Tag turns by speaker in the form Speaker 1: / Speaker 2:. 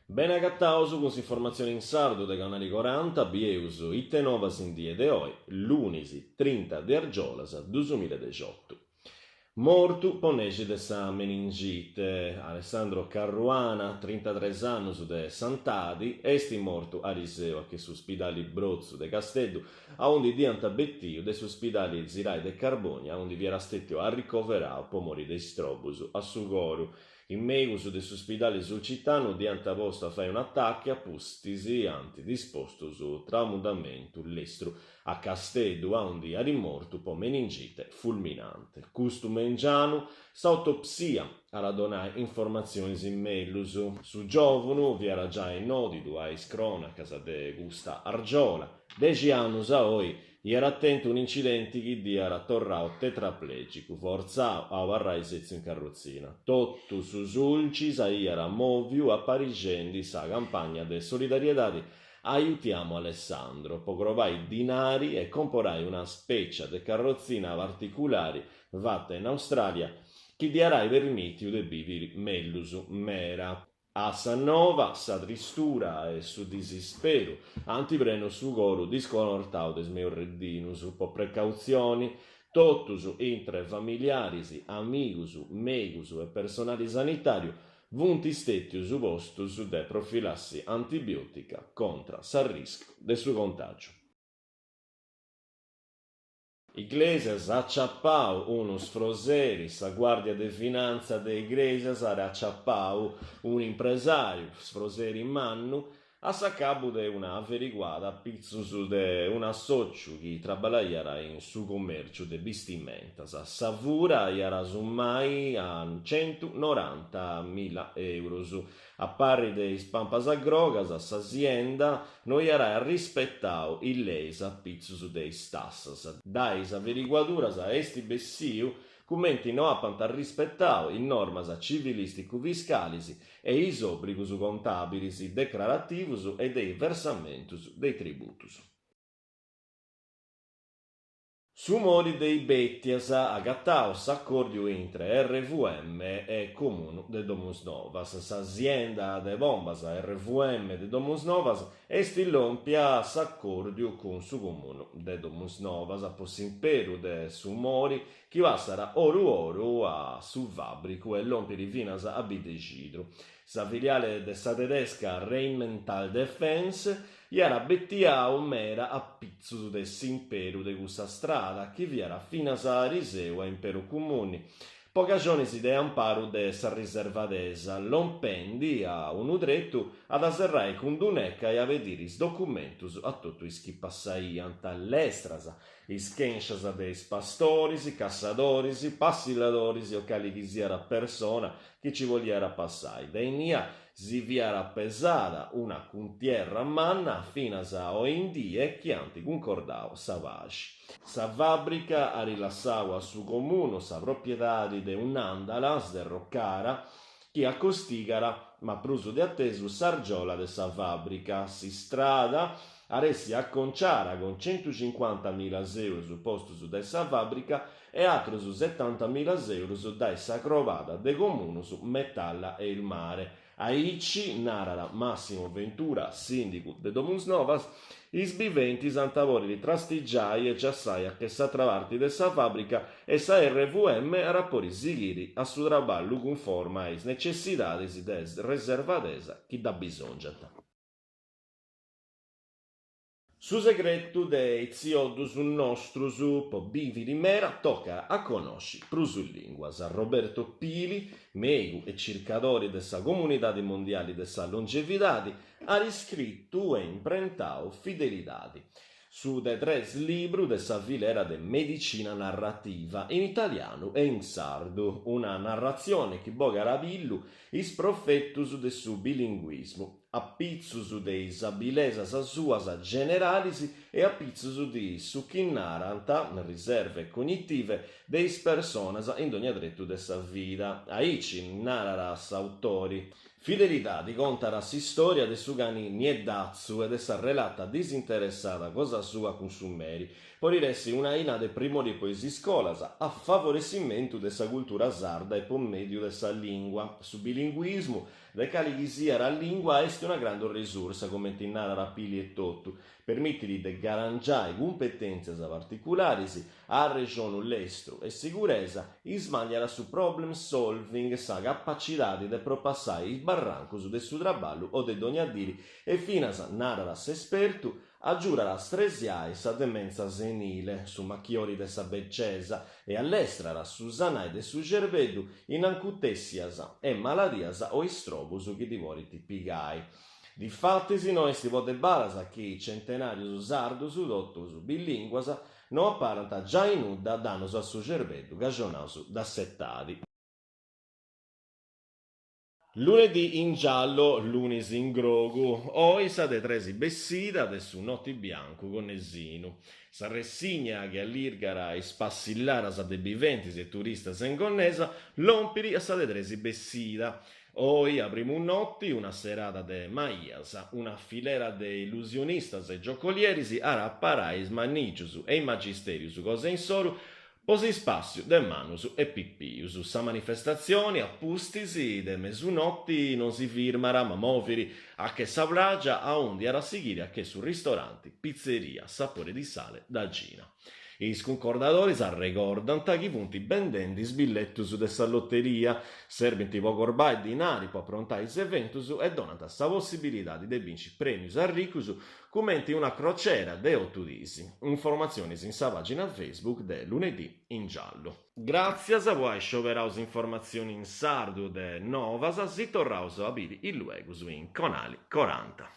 Speaker 1: Bene agataus cun s'informatzioni in sardu de Canali Coranta, bieus ite novas in die de oi, lunis trinta de argiolas dusumiladexiotu. Mortu po nexi de sa meningite, Alessandro Carruana, trintatres annus de Santadi, est mortu ariseu a che su spidali Brotzu de Casteddu, aundi dd'iant betiu de su spidali Zirai de Carbònia aundi fiat stètiu arricoverau po mori de istrobus a su coru. Is mèigus de su spidali sulcitanu dd'iant postu a fai una TAC e a pustis ant dispostu su tramudamentu lestru a Casteddu aundi at mortu po meningite fulminante. Custu mengianu s'autopsia at a donai informatzionis mellus. Su giòvunu fiat giai nòdidu a is crònacas de custa argiola. Dexi annus a oi iat tentu un'incidenti chi dd'iat torrau tetraplègicu, fortzau a abarrai sètziu in carrotzina. Totu su Sulcis aiat mòviu aparixendi sa campagna de solidariedadi Aiutiamo Alessandro po crobai dinari e comporai una spècia de carrotzina particulari fata in Austràlia chi dd'iat ai permìtiu de bìviri mellus mera. A sa nova, sa tristura e su disisperu ant prenu su coru disconortau de is meurreddinus. Po precautzioni, totus, intre familiaris, amigus, mèigus e personali sanitàriu, funt stètius postus de profilassi antibiotica contra s'arriscu de su contàgiu. Iglesias aciapau unu sfroseri, Sa Guàrdia de Finantza de Igrèsias at aciapau un'impresàriu, sfroseri mannu, A s'acabu de una averiguada a pitzus de un'assòciu chi traballaiat in su cummèrciu de bistimentas, sa fura iat summai a centunorantamilla èuros. A parri de is pampas grogas, sa sienda no iat arrispetau is leis a pitzus de is tassas. Dae is averiguaduras est bessiu cumenti no apant arrispetau is normas civilìsticu-fiscalis e is òbrigus contàbilis, decrarativus e de is versamentus de is tributus. Su mori de is bètias, agatau s'acòrdiu intre RVM e Comunu de Domusnovas. Sa sienda de bombas RVM de Domusnovas est lòmpia a s'acòrdiu cun su Comunu de Domusnovas po s'imperu de su mori chi passat oru oru a su fàbricu e lòmpit finas a Biddexidru. Sa filiale de sa tedesca Rheinmetall Defense iat betiau meda a pitzus de s'imperu de cussa strada chi fiat finas a ariseu a imperu cumuni po caxonis de amparu de sa riservadesa, lompendi a unu tretu a dda serrai cun d'un'eca e a pediri is documentus a totu is chi passaiant. Lestras Is chènscias de is pastoris, cassadoris, passilladoris o cali chi siat persona chi ci boliat passai. De innia si fiat pesada una cuntierra manna finas a oindie chi ant cuncordau sa paxi. Sa fàbrica at lassau a su comunu sa propiedadi de un'àndala sderrocara chi acostigat, ma prus de atesu, s'argiola de sa fàbrica. S'istrada At essi aconciada cun centucincuantamilas eurus postus dae sa fàbrica e atrus setantamilas eurus dae sa crobada de comunus Metalla e Ilmare. Aici, narat Massimo Ventura, sìndigu de Domusnovas, is biventis ant a pòdiri trastigiai e giassai a che s'atra parti de sa fàbrica e sa RVM at a podi sighiri a su traballu cunforma a is necessidadis de reservadesa chi dd'abisòngiant. Su segretu de is tzioddus nostrus po bìviri mera tocat a connosci prus lìnguas. Roberto Pili, mèigu e circadori de sa Comunidadi Mondiali de sa Longevidadi, at scritu e imprentau Fidelidadi, su de tres libru de sa filera de Medicina Narrativa, in italianu e in sardu, una narratzioni chi bogat a pillu is profetus de su bilinguismu. a pitzus de is abilesas suas generalis e a pitzus de su chi narant riserve cognitive de is personas in dogna tretu de sa vida. Aici narat s'autori. Fidelidadi contat s'istòria de su cani Nieddatzu e de sa relata disinteressada cosa sua cun su meri. Podit essi una aina de primori po is iscolas, a favoressimentu de sa cultura sarda e po mèdiu de sa lìngua. Su bilinguismu, de cali chi siat lìngua, est una grandu risursa, comenti narat Pili etotu, Permitit de garangiai cumpetèntzias particularis, arrexonu lestru e siguresa, ismanniat su problem solving, sa capacidadi de propassai is barrancus de su traballu o de dogna diri e finas, narat s'espertu, agiudat a stresiai sa dementza senile, su machiori de sa becesa, e allestrat su sanai de su cerbeddu in ancutèssias e maladias o istrobus chi ddi podint pigai. Difatis no est po de badas chi centenàrius sardus totus bilìnguas no aparant giai nudda dannus a su cerbeddu cajonaus da s'etadi. Lunedì in giallo, lunis in grogu, oi sa de tresi bessida de su Noti Biancu Gonnesinu. Sa ressigna chi allirgat is passilladas de biventis e turistas in Gonnesa lompit a sa de tresi bessida. Oi, a primu noti, una serada de maias, una filera de illusionistas e giocolieris at a aparai is manìgius e is magisterius cosa insoru po s'ispàssiu de mannus e pipius. Sa manifestatzioni, a pustis de mesunoti, non si firmat, ma movit a che sa plàgia aundi at a sighiri a che su ristoranti Pizzeria Sapore di Sale da Gina. Is cuncordadoris arregordant chi funt bendendi is billetus de sa loteria, serbint po corbai dinari po aprontai is eventus e donant sa possibilidadi de binci prèmius arricus cumenti una crociera de otu diis. Informatzionis in sa pàgina Facebook de Lunedì in Giallo. Gràtzias po ai scioberau s'informatzioni in sardu de Novas, si torraus a biri illuegus in Conali Coranta.